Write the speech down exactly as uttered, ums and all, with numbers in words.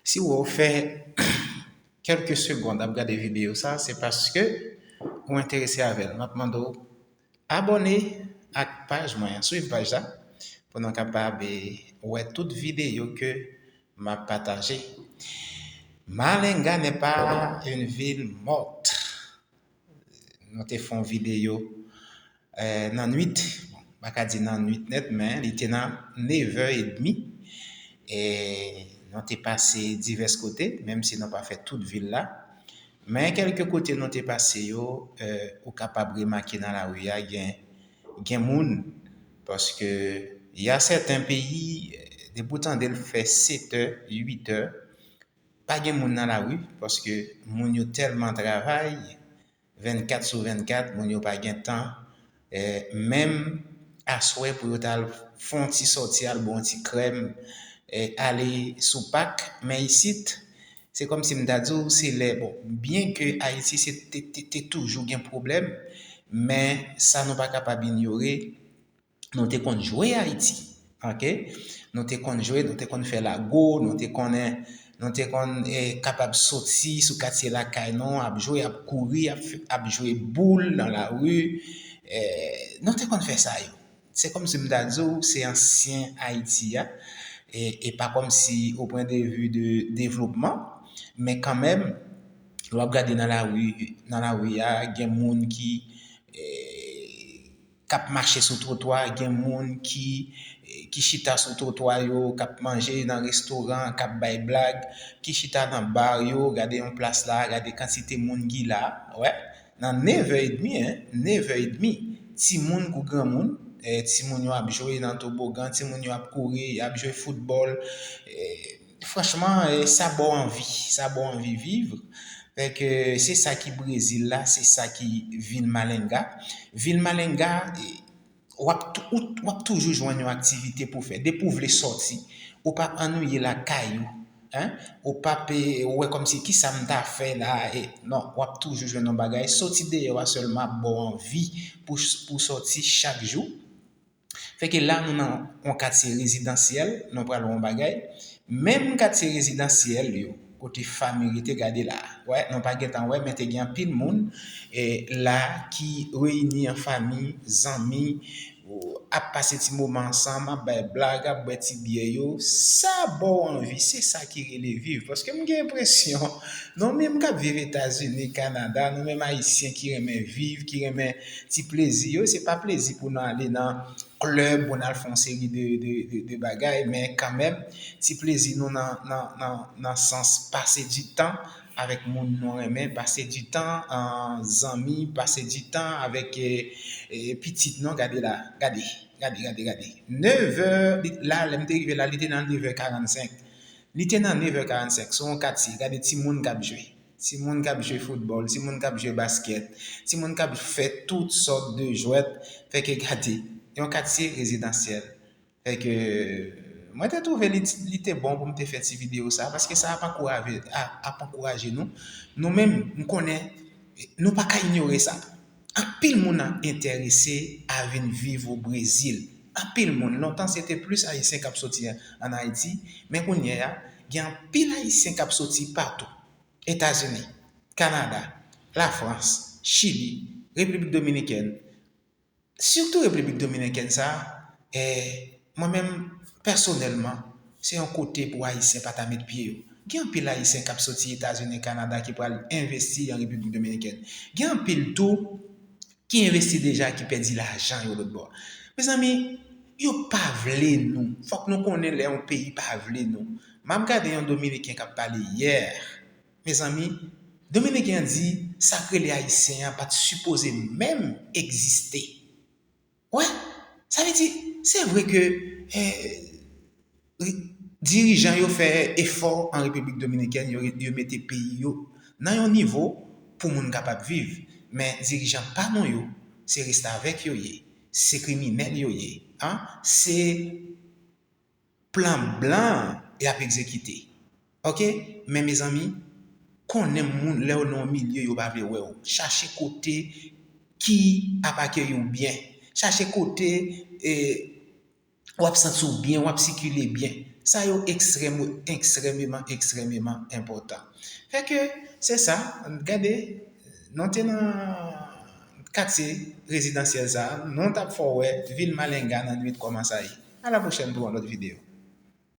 Si w wè w fè kèlke segonn ap gade videyo sa, se paske ou enterese avè l. M ap mande w abòne ak paj mwen an, swiv paj la, pou nou kapab, eh, wè tout videyo ke m ap pataje. Malenga n'est pas une ville morte. Nou te fè yon videyo, eh, nan nwit. Bon, m pa ka di nan nwit nèt, men li te nan nevè edmi. E nou te pase divès kote, menm si nou pa fè tout vil la. Men kèlke kote nou te pase yo, eh, ou kapab remake nan lari a, gen, gen moun, paske y a sèten peyi, eh, depi w tande l fè setè, uitè, pa gen moun nan lari, paske moun yo tèlman travay, vennkat sou vennkat, moun yo pa gen tan, eh, menm aswè pou yo t al fè yon ti sòti, al bwè yon ti krèm, eh, ale sou pak, men isit, se kòmsi m ta di w, se lè, bon, byen ke Ayiti se te, te, te toujou gen pwoblèm, men sa nou pa kapab inyore, nou te konn jwe Ayiti, oke? Nou te konn jwe, nou te konn fè lago, nou te konnen, nou te konn, eh, kapab soti sou katye lakay nou, ap jwe, ap kouri, ap, fè- ap jwe boul nan lari. Eh, nou te konn fè sa yo. Se kòmsi m ta di w, se ansyen Ayiti a, e, e pa kòmsi o pwen de vi de devlopman, men kanmenm, lè w ap gade nan lari, nan lari a, gen moun ki, eh, k ap mache sou twotwa, gen moun ki, ki chita sou twotwa yo, k ap manje nan restoran, k ap bay blag, ki chita nan bar yo, gade yon plas la, gade kantite moun ki la, wè, nan nevè edmi, en, nevè edmi, timoun kou granmoun, eh, timoun yo ap jwe nan tobogan, timoun yo ap kouri, y ap jwe foutbòl, eh, franchman, eh, sa ba w anvi, sa ba w anvi viv. Fè ke se sa ki Brezil la, se sa ki vil Malenga. Vil Malenga, eh, w ap tou-, ou, w ap toujou jwenn yon aktivite pou fè. Depi w vle sòti, ou p ap annuiye lakay ou. Hein? Ou p ap, eh, wè kòmsi kisa m ta fè la. Eh, non, w ap toujou jwenn yon bagay. Sòti deyò a sèlman ap ba w anvi pou, pou sòti chak jou. Fè ke la, nou nan yon katye rezidansyèl, nou pral wè yon bagay. Menm katye rezidansyèl yo, kote fanmi rete, gade la. Wè, nou pa gentan wè, men te gen anpil moun, eh, la ki reyini an fanmi, zanmi, ap pase ti moman ansanm, ap bay blag, ap bwè ti byè yo. Sa ba w anvi, se sa ki rele viv. Paske m gen enpresyon, nou menm k ap viv Etazini, Kanada, nou menm Ayisyen ki renmen viv, ki renmen ti plezi yo, se pa plezi pou nou ale nan klèb, pou n al fè yon seri de, de, de, de bagay, men kanmenm, ti plezi nou nan, nan, nan, nan sans pase di tan avèk moun nou renmen, pase di tan an zanmi, pase di tan avèk, eh, eh, pitit nou, gade la, gade, gade, gade, gade. Nevè, li, la, lè m te rive la, li te nan nevè karannsenk. Li te nan nevè karannsenk, sou yon katye, gade timoun k ap jwe. Timoun k ap jwe foutbòl, timoun k ap jwe baskèt, timoun k ap fè tout sòt de jwèt, fè ke gade, yon katye rezidansyèl. Fè ke mwen te twouve li, li te bon pou m te fè ti videyo sa, paske sa ap ankouraje, a-, ap ankouraje nou. Nou menm, m konnen, nou pa ka inyore sa. Anpil moun enterese a vin viv o Brezil. Anpil moun. Lontan, se te plis Ayisyen k ap soti an, ann Ayiti, men kounye a, gen anpil Ayisyen k ap soti patou. Etazini, Kanada, Lafrans, Chili, Repiblik Dominikèn, sitou Repiblik Dominikèn sa, eh, mwen menm, pèsonèlman, se yon kote pou Ayisyen pa ta met pye yo. Gen anpil Ayisyen k ap soti Etazini, Kanada ki pral envesti an Repiblik Dominikèn. Gen anpil tou ki envesti deja, ki pèdi lajan yo lòt bò. Mezanmi, yo pa vle nou. Fòk nou konnen lè yon peyi pa vle nou. M ap gade yon Dominiken k ap pale yè. Mezanmi, Dominiken an di sa k rele Ayisyen an pa t sipoze menm egziste. Wè, sa vle di, se vre ke, eh, ri-, dirijan yo fè efò an Repiblik Dominikèn, yo, yo mete peyi yo nan yon nivo pou moun kapab viv. Men dirijan pa nou yo, se restavèk yo ye, se kriminèl yo ye, an, se plan blan y ap egzekite. Oke? Men mezanmi, konnen moun lè w nan yon milye yo pa vle wè w. Chache kote ki ap akeyi w byen. Chache kote, eh, w ap santi w byen, w ap sikile byen. Sa yo ekstrèm, ekstrèmeman, ekstrèmeman enpòtan. Fè ke, se sa, gade, nou te nan katye rezidansyèl sa, nou t ap fè w wè vil Malenga nan nwit kòman sa ye. A la pwochèn pou yon lòt videyo.